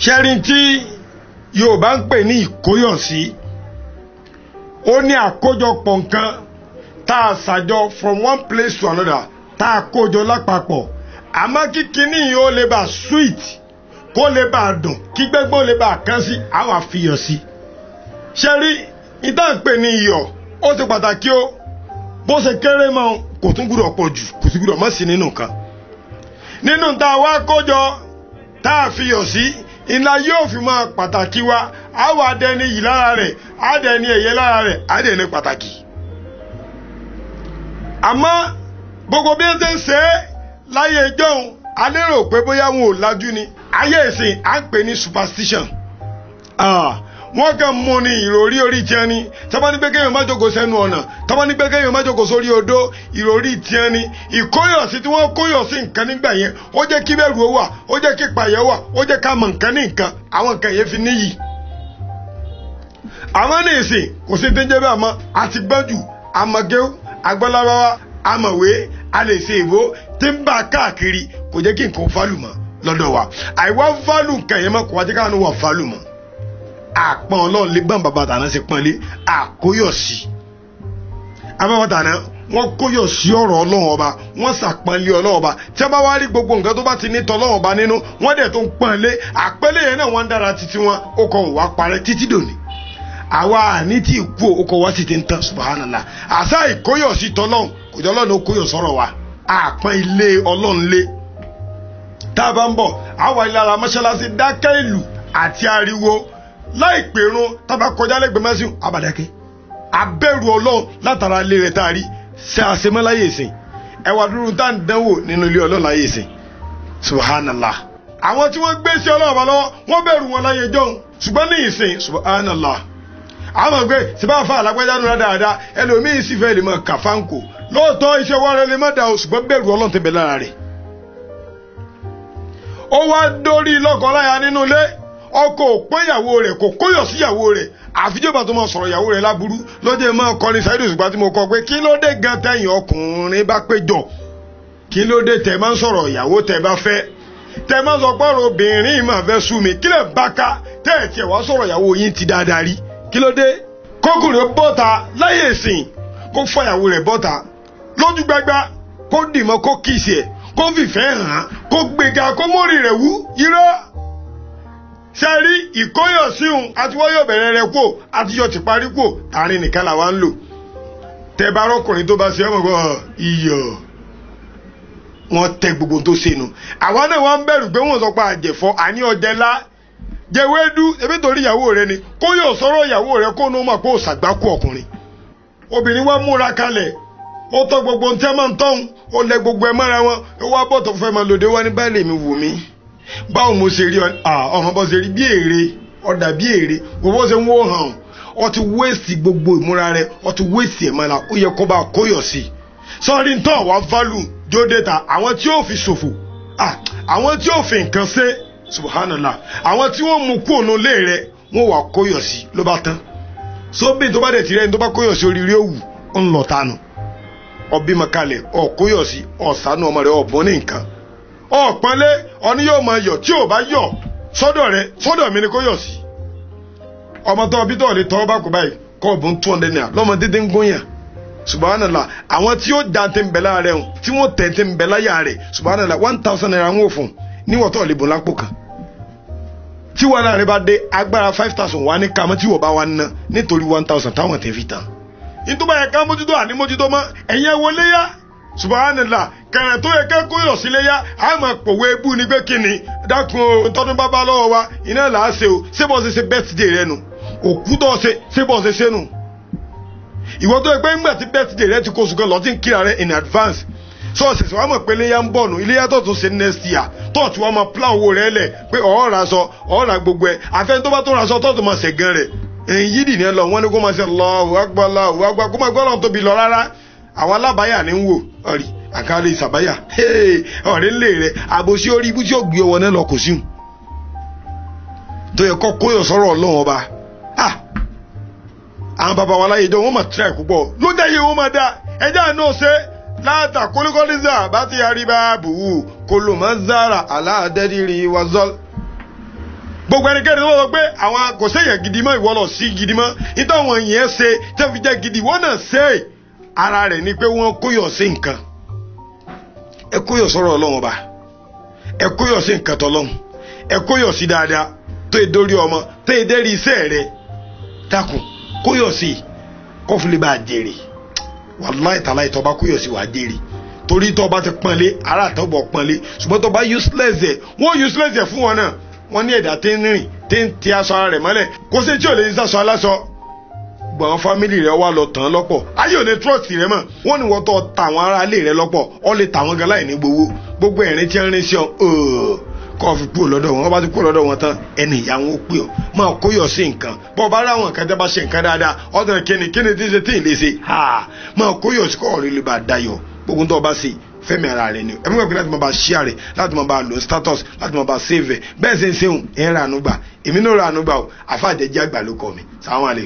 Ṣẹ́rin tí Yorùbá ń pè ní ìkóyọ̀sí, ó ní àkójọpọ̀ nǹkan tá a ṣàjọ from one place to another, tá a kójọ lápapọ̀. Àmọ́ kí kinní yìí ó lè bá sweet, kó lè bá dùn, kí gbẹ́gbẹ́ ó lè bá kán sí, àwọn àfihàn sí. Ṣẹ́rí ìta ń pè ní iyọ̀, ó ṣe pàtàkì o. Bó ṣe kéré mọ́, kò tún gbúdọ̀ pọ̀ jù, kò sì gbúdọ̀ mọ́ sí nínú nǹkan. Nínú tá a wá kójọ tá a fiyọ̀ sí, ìlà yóò fi máa pàtàkì wa. Á wà dẹni yìí lára rẹ̀, á dẹni ẹ̀yẹ lára rẹ̀, á dẹni pàtàkì. Àmọ́ gbogbo bí ẹ ṣe ń ṣe é láyé ìjọ́un, a lérò pé bóyá wọn ò lajú ni. Ayé ìsìn, à ń pè ní superstition. Wọ́n kàn mú ní ìròrí orí tiẹ̀ ni. Tọ́ba ní pé kéèyàn má jókòó sẹ́nu ọ̀nà, tọ́ba ní pé kéèyàn má jókòó sórí odó, ìròrí tiẹ̀ ni. Ìkóyọ̀sí tí wọ́n kóyọ̀sí nǹkan nígbà yẹn, ó jẹ́ kí bẹ̀rù ó wà, ó jẹ́ kí ìpàyẹ̀ wà, ó jẹ́ ká mọ̀ nǹkan ní nǹkan, àwọn nǹkan yẹn fi níyì. Àmọ́ ní ìsìn, kò sí tí ń jẹ́ bẹ́ẹ̀ mọ́. Àti gbọ́njù àmọ̀géw agbọ́lábáwá amọ̀wé, a lè ṣe ìwó tí ń bá káàkiri, kò jẹ́ kí nǹkan fálù mọ́ lọ́dọ̀ wa. Àìwá fálù nǹkan yẹn mọ́, kò wá jẹ́ káwọn wà fálù mọ́. Àpọ́n Ọlọ́run lé bọ́n bàbá tàná ṣe pọ́n lé àkóyọ̀sí. Abáwọ̀ tàná, wọ́n kóyọ̀ sí ọ̀rọ̀ Ọlọ́run Ọba, wọ́n ṣàpọ́nlé Ọlọ́run Ọba. Tí wọ́n bá wá rí gbogbo nǹkan tó bá ti ní tọ́lọ́run Ọba nínú, wọ́n dẹ̀ tó ń pọ́n lé àpẹ́lẹ́ yẹn náà, wọ́n ń dára títí wọn. Ó kàn wá parẹ́ títí dòní. Àwa àní tí ìkú ó kọ wá sì ti ń tán. Subhanallah, àṣà ìkóyọ̀ sí tọ́lọ́run kò jọ Ọlọ́run ó kóyọ̀ sọ̀rọ̀ wa. Àpọ́n ilé Ọlọ́run lé. Tá a bá ń bọ̀, àwa ìlara mọ́ṣáláṣí dákẹ́ ìlú àti ariwo láì pèrún. Tá a bá kọjá lẹ́gbẹ̀ẹ́ mẹ́sìn, àbàdàkẹ́ abẹ́rù Ọlọ́run látara ilé rẹ̀ tá a rí ṣe àṣemọ́láyè ìsìn. Ẹwà dúró tá à ń dánwò nínú ilé Ọlọ́run láyè ìsìn. Subhanallah, àwọn tí wọ́n gbé sí Ọlọ́run bá lọ́wọ́, wọ́n bẹ̀rù wọn láyé jọ́hún, ṣùgbọ́n ní ìsìn, subhanallah, àwọn ọgbẹ́ síbá fa alágbájá nù dáadáa, ẹlòmíín sì fẹ́ lè mọ kàfáǹkò. Lóòótọ́, iṣẹ́ wọn rẹ lè má da o, ṣùgbọ́n bẹ̀rù Ọlọ́run ti bẹ̀ lára rẹ̀. Ó wá dórí lọ́kọláya nínú ilé. Ọkọ ò pọ́n ìyàwó rẹ̀, kò kóyọ̀ sí ìyàwó rẹ̀, àfijọba tó máa sọ̀rọ̀ ìyàwó rẹ̀ láburú lóde. Máa kọrin Saheed Òṣùpá tí mo kọ pé, kí ló dé gan tẹ̀yìn ọkùnrin bá péjọ? Kí ló dé tẹ̀ máa ń sọ̀rọ̀ ìyàwó tẹ̀ bá fẹ́, tẹ̀ máa ń sọ pọ́rọ̀ obìnrin máa fẹ́ sú mi? Kí lè bá ká tẹ̀ ẹ̀ tiẹ̀ wá sọ̀rọ̀ ìyàwó yín ti dáadáa rí? Kí ló dé kọkùnrin bọ́ta láyé ìsìn, kó fọ ìyàwó rẹ̀ bọ́ta lójú gbagba, kó dìmọ́, kó kìsì ẹ̀, kó fìfẹ́ hàn án, kó gbéga, kó mórí rẹ̀ wú? Irọ́ sẹ́rí ìkóyọ̀ síhun àti wọ́n yóò bẹ̀rẹ̀ rẹ̀ kó àti yọ ti parí kó tààrin nìkan làwa ń lò. Tẹ bá rọkùnrin tó bá ṣe ọmọ gbọ́ iyọ̀, wọ́n tẹ gbogbo tó ṣe nu. Àwa náà wọ́n ń bẹ̀rù pé wọ́n sọ pé àjẹfọ́ àní ọjẹ́ lá jẹwédú ebi torí ìyàwó rẹ ni. Kó yóò sọ̀rọ̀ ìyàwó rẹ, kó ní ó mọ̀ pé ó ṣàgbákò ọkùnrin. Obìnrin wa múra kalẹ̀, ó tọ́ gbogbo ohun tí a máa ń tọ́hún, ó lẹ gbogbo ẹ mọ́ra wọn, ó wá bọ̀ tó fẹ́ máa lòdì wá ní báyìí. Mi wù mí, báwo mo ṣe rí ọmọ bó ṣe rí bí èrè ọ̀dà bí èrè, gbogbo ṣe ń wó hàn. Ọ ti wéèsì gbogbo ìmúra rẹ, ọ ti wéèsì ẹ̀ mọ́ra. Ó yẹ kó bá kóyọ̀ sí i. Sọ́ọ́rí ń tọ́ wá válù jóde ta. Àwọn tí yóò fi ṣòfò, àwọn tí yóò fi nǹkan ṣe, subhanallah, àwọn tí wọ́n mú kú ònú lé rẹ, wọ́n wà kóyọ̀ sí, ló bá tán. Sóbì tó bá dẹ̀ tirẹ̀ ní tó bá kóyọ̀ sí, oríire òwú ń lọ tánu. Ọbí mọ̀kálẹ̀ ọ̀kóyọ̀ sí, ọ̀sánú ọmọ rẹ, ọ̀bọ̀n ní nǹkan ọ̀pọ̀nlé ọní yóò máa yọ̀. Tí ò bá yọ̀ sọ́dọ̀ rẹ, sọ́dọ̀ mi ni kó yọ̀ sí. Ọmọ tó bí tó lè tọ́ bá kó báyìí kọ́ ọ̀bùn 200 naira lọ́mọ dídí ń gún yàn. Subhanallah, àwọn tí ó já ti ń bẹ lára rẹ̀, tí wọ́n tẹ̀ ti ń bẹ láyà rẹ̀, subhanallah, 1,000 naira ń wò fún níwọ̀n tó lè bùn lápò kan. Tí wàhálà rẹ bá dé, agbára 5,000 wà ní kàmọ́ tí wọ́n bá wà ná nítorí 1,000 táwọn tẹ̀ fi tán. Nítorí báyẹn ká mójútó àní mójútó mọ́. Ẹ̀yin ẹ̀ wọlé yá. Subhanallah, kẹrẹ tó yẹ kẹ́kọ̀ọ́ yọ̀ sílé yá, a máa pòwe ebú ni pé kí ni dákun o, tọdún bá bá lọ́wọ́ wa iná là á ṣe o. Ṣé bọ́ ṣe ṣe birthday rẹ nu? Òkú tó ṣe, ṣé bọ́ ṣe ṣe nu? Ìwọ tó yẹ pé ńgbà tí birthday rẹ ti kó oṣù kan lọ tí ń kíra rẹ in advance, sọ́ọ̀sì sọ wàá mọ̀ pé iléyà ń bọ̀ nù, iléyà tó tún ṣe next year, tó tí wọ́n máa plan owó rẹ lẹ̀ pé ọ̀ọ́ ra sọ, ọ̀ọ́ ra gbogbo ẹ̀. Àfẹ́ni tó bá tó ra sọ tó tún máa ṣẹ̀gàn rẹ̀. Èyí yídì ní ẹ lọ, wọ́n ní kó máa ṣe Allahu Akbar, Allahu Akbar, kó máa gbọ́dọ̀ tóbi lọ. Rárá, àwọn alábàáyà ní ń wò ọ̀rí àkàlẹ̀ ìsàbáyà ọ̀rẹ́ ńlẹ̀ rẹ̀, àbòsí orí ibú tí ó gbé ọwọ́ náà lọ kò sí tó yẹ kọ́ kóyọ̀ sọ̀rọ̀ Ọlọ́run Ọba. Àwọn bàbá wa láyé jọ, wọ́n máa tíra púpọ̀ ló jẹ́ iye wọ́n máa dá ẹjẹ́ àná ṣe láta kólékólísà bá ti àríbá bùhù kólómọ́ zára aláàdẹ́rìrì wazọ́l. Gbogbo ẹnikẹ́ni tó sọ pé àwọn kò séèyàn gidi mọ́, ìwọ lọ sí gidi mọ́, nítorí àwọn yẹn ṣe tẹ́ fi jẹ́ gidi, wọ́n náà ṣe é. Ara rẹ̀ ni pé wọ́n kóyọ̀ sí nǹkan. Ẹ kóyọ̀ sọ̀rọ̀ Ọlọ́run ọba, ẹ kóyọ̀ sí nǹkan tọ́lọ́run, ẹ kóyọ̀ sí dáadáa tó e dórí ọmọ, tó e dérí iṣẹ́ rẹ̀. Dákun, kóyọ̀ sí kófìlì bá jèrè. Wàláì tàláì, tó bá kóyọ̀ sí, wàá jèrè, torí tó bá ti pọ́nlé, ara àtọ́bọ̀ pọ́nlé. Ṣùgbọ́n tó bá useless ẹ̀, wọ́n useless ẹ̀ fún wọn náà. Wọ́n ní ẹ̀dá tí ń rìn, tí ń ti aṣọ ara rẹ̀ mọ́lẹ̀, kó sí tí ò lè sàṣọ aláṣọ. Gbọ̀n family rẹ̀ wá lọ tàn án lọ́pọ̀, ayé ò ní trust rẹ̀ mọ́. Wọ́n ní wọ́n tọ́ ta àwọn ará ilé rẹ̀ lọ́pọ̀, ọ lè tà wọ́n gan láì ní gbowó. Gbogbo ẹ̀rín tí ń rin sí ọ, kọ́ fi kúrò lọ́dọ̀ wọn. Wọ́n bá ti kúrò lọ́dọ̀ wọn tán, ẹni ìyá wọn ó pè ọ́. Máa kóyọ̀ sí nǹkan. Bọ́ bá ráwọn nǹkan tẹ́ bá ṣe nǹkan dáadáa, ọ̀dọ̀ kíni kíni tí ń ṣe tí ì lè ṣe, máa kóyọ̀ sí kọ́ ọ̀rẹ́ lè bá dayọ̀. Gbogbo tó o bá ṣe, fẹ́mi ara rẹ ni. Ẹ̀mí gbàgbé láti máa bá share rẹ̀, láti máa bá lò status, láti máa bá save ẹ̀. Bẹ́ẹ̀ ṣe ń ṣeun, ẹ̀ ń ra àánú gbà, èmi náà ra àánú gbà o. Àfàjẹjẹ àgbà ló kọ mi. Sàwọn àlè.